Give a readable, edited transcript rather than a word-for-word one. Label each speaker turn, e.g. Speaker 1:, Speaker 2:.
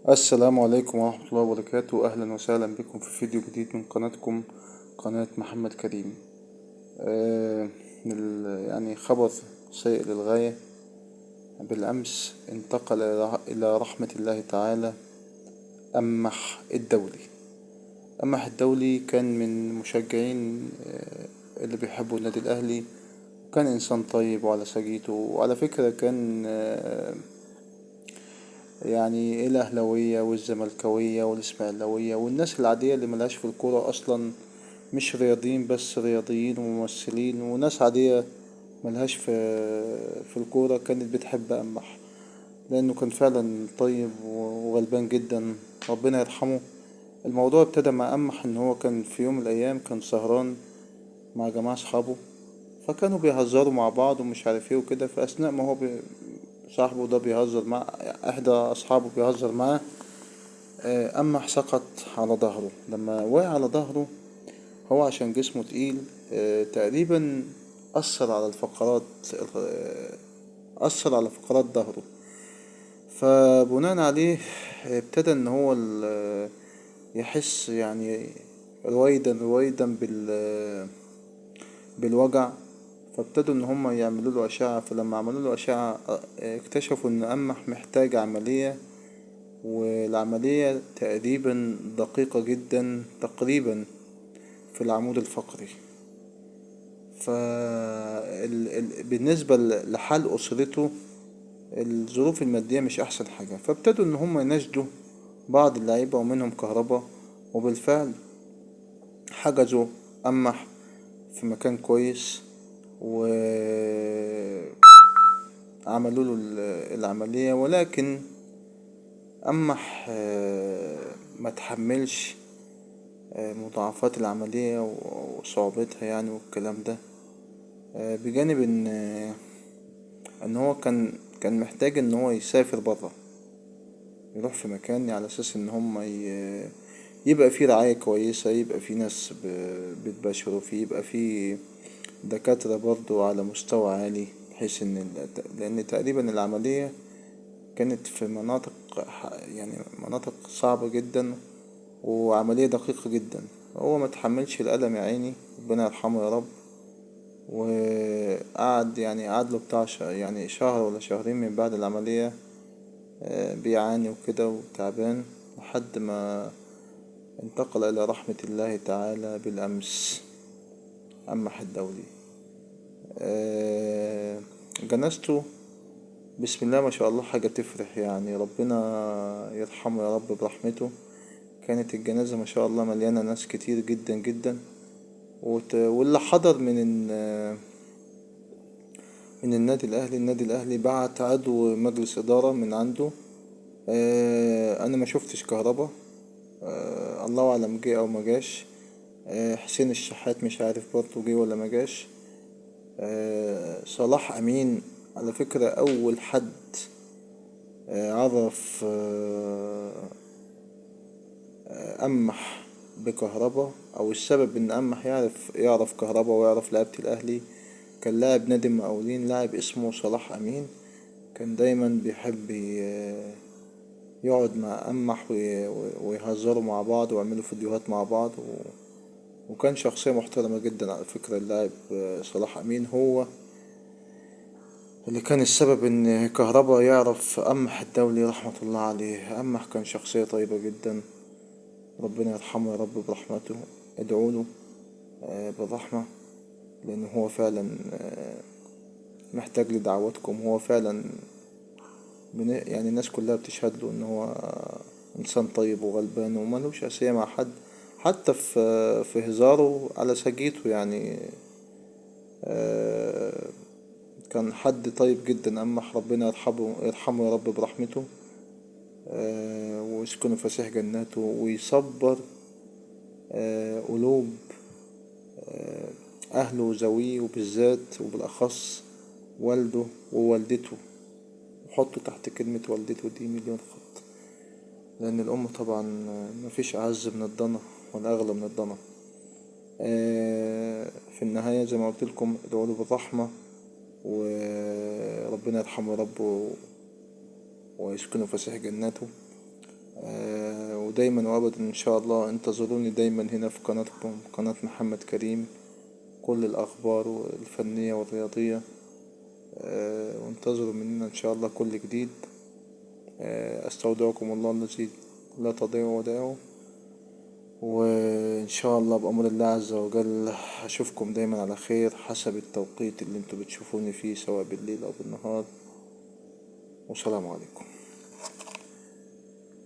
Speaker 1: السلام عليكم ورحمة الله وبركاته. أهلا وسهلا بكم في فيديو جديد من قناتكم قناة محمد كريم. يعني خبر سيء للغاية، بالأمس انتقل إلى رحمة الله تعالى أمح الدولي. أمح الدولي كان من مشجعين اللي بيحبوا النادي الأهلي، كان إنسان طيب وعلى سجيته، وعلى فكرة كان يعني الأهلاوية والزملكاوية والإسماعيلاوية والناس العادية اللي ملهاش في الكورة أصلا، مش رياضيين بس رياضيين وممثلين وناس عادية ملهاش في الكورة، كانت بتحب أمح لأنه كان فعلا طيب وغلبان جدا، ربنا يرحمه. الموضوع ابتدى مع أمح إن هو كان في يوم من الأيام كان سهران مع جماعة أصحابه، فكانوا بيهزروا مع بعض ومش عارف ايه وكده. فأثناء ما هو صاحبه ده بيهزر مع إحدى أصحابه بيهزر معاه، أمح سقط على ظهره. لما وقع على ظهره هو عشان جسمه تقيل، تقريبا أثر على الفقرات، أثر على فقرات ظهره. فبناء عليه ابتدى إن هو يحس رويدا رويدا بالوجع. فابتدوا إن هم يعملوا له أشعة، فلما عملوا له أشعة، اكتشفوا إن أمح محتاج عملية، والعملية تقريبا دقيقة جدا تقريبا في العمود الفقري. بالنسبة لحال أسرته الظروف المادية مش أحسن حاجة، فابتدوا إن هم يناشدوا بعض اللعيبة ومنهم كهربا، وبالفعل حجزوا أمح في مكان كويس وعملوا له العملية. ولكن أمح ما تحملش مضاعفات العملية وصعوبتها والكلام ده، بجانب إن هو كان محتاج إن هو يسافر برا، يروح في مكان على أساس إن هم يبقى في رعاية كويسة، يبقى في ناس بتباشره فيه، يبقى في دكاترة برضو على مستوى عالي، بحيث إن لأن تقريبا العملية كانت في مناطق صعبة جدا وعملية دقيقة جدا. هو ما تحملش الألم يا عيني، ربنا يرحمه يا رب. وقعد قعد له بتاع شهر ولا شهرين من بعد العملية، بيعاني وكده وتعبان، لحد ما انتقل إلى رحمة الله تعالى بالأمس أمح الدولي. جنازته بسم الله ما شاء الله حاجة تفرح، ربنا يرحمه يا رب برحمته. كانت الجنازة ما شاء الله مليانة ناس كتير جدا جدا، واللي حضر من النادي الأهلي، النادي الأهلي بعت عضو مجلس إدارة من عنده. أنا ما شفتش كهربا، الله أعلم جه أو ما جاش. حسين الشحات مش عارف برضه جه ولا ما جاش. صلاح أمين على فكرة أول حد، عرف، أمح بكهربا، أو السبب إن أمح يعرف كهربا ويعرف لعيبة الأهلي، كان لاعب نادي المقاولين، لاعب اسمه صلاح أمين، كان دايما بيحب يقعد مع أمح ويهزروا مع بعض ويعملوا فيديوهات مع بعض، وكان شخصية محترمة جدا على فكرة. اللاعب صلاح أمين هو اللي كان السبب إن كهربا يعرف أمح الدولي رحمة الله عليه. أمح كان شخصية طيبة جدا، ربنا يرحمه يا رب برحمته. ادعوا له، بالرحمة، لأنه هو فعلا، محتاج لدعواتكم. هو فعلا الناس كلها بتشهد له إن هو إنسان طيب وغلبان وملوش أسية مع حد، حتى في هزاره على سجيته، كان حد طيب جدا أمح، ربنا يرحمه يا رب برحمته، ويسكنه فسيح جناته، ويصبر، قلوب، أهله وزويه، وبالذات وبالأخص والده ووالدته. وحطوا تحت كلمة والدته دي مليون خط، لأن الأم طبعا مفيش أعز من الضنا ولا أغلى من الضنا. في النهاية زي ما قلت لكم ادعوا له بالرحمة، وربنا يرحمه يا رب ويسكنه فسيح جناته. ودايما وأبدا إن شاء الله انتظروني دايما هنا في قناتكم، قناة محمد كريم، كل الأخبار الفنية والرياضية. وانتظروا مننا إن شاء الله كل جديد. أستودعكم الله الذي لا تضيع ودائعه، وإن شاء الله بأمر الله عز وجل أشوفكم دايما على خير حسب التوقيت اللي انتوا بتشوفوني فيه، سواء بالليل أو بالنهار. والسلام عليكم.